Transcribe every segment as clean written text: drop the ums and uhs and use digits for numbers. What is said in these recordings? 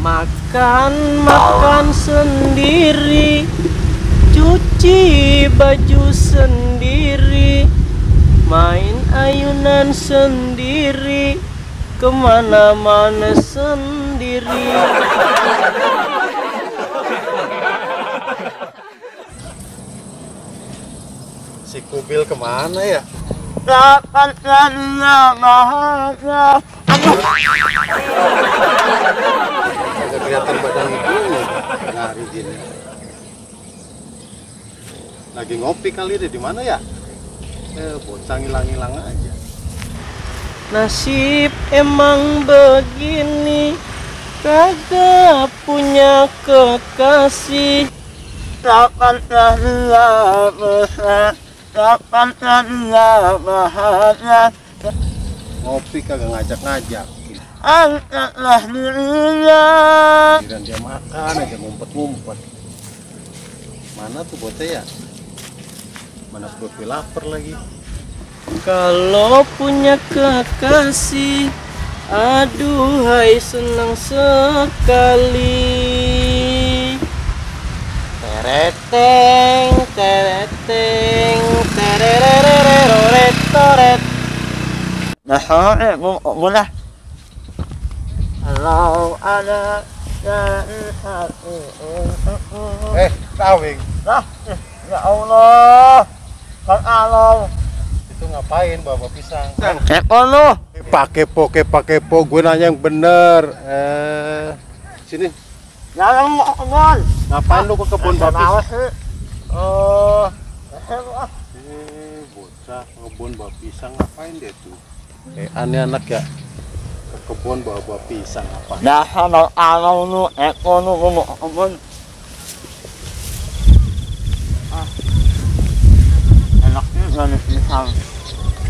Makan sendiri, cuci baju sendiri, main ayunan sendiri, kemana-mana sendiri. Si Kubil kemana ya? Agak kelihatan badan itu lari gini. Lagi ngopi kali deh, di mana ya? Bocah ngilang-ngilang aja. Nasib emang begini, kagak punya kekasih. Ngopi kagak ngajak-ngajak. Alhamdulillah. Kirain dia makan aja ngumpet-ngumpet. Mana tuh bocah ya? Mana perut gue lapar lagi. Kalau punya kekasih, aduhai senang sekali. Tereteng, tereteng, terererereret. Nah, boleh. Kalau ada Kawing. ya Allah, Kang Allah. Itu ngapain bawa pisang? Kepo lu. Pakepo, gue nanya yang bener. Sini. Jangan ngomong. Ngapain lu ke kebun bawa pisang? Oh. Bocah ngebun bawa pisang ngapain dia tuh? Aneh anak ya. Ke kebun bawa pisang apa? Dah kalau lu ngomong. Enaknya dari pisang.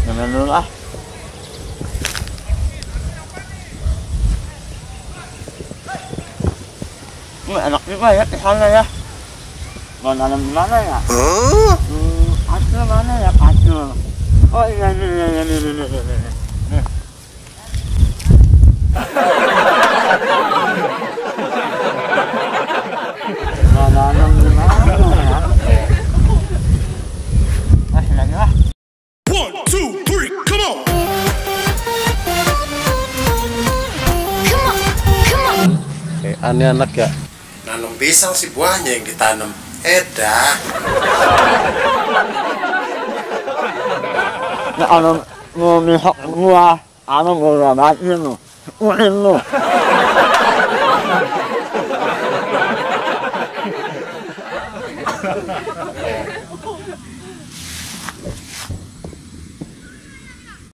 Jangan dulu lah. Enak juga ya pisangnya ya. Mau nanam di mana ya? Kacil mana ya kacil? Oh iya ini. Mau nanam di mana ya? Lagi lah. 1, 2, 3, come on! Aneh anak ya. Nanam pisang sih buahnya yang ditanam. Dah. Ya kalau mau mihak gua, gua batin lu. Uin lu.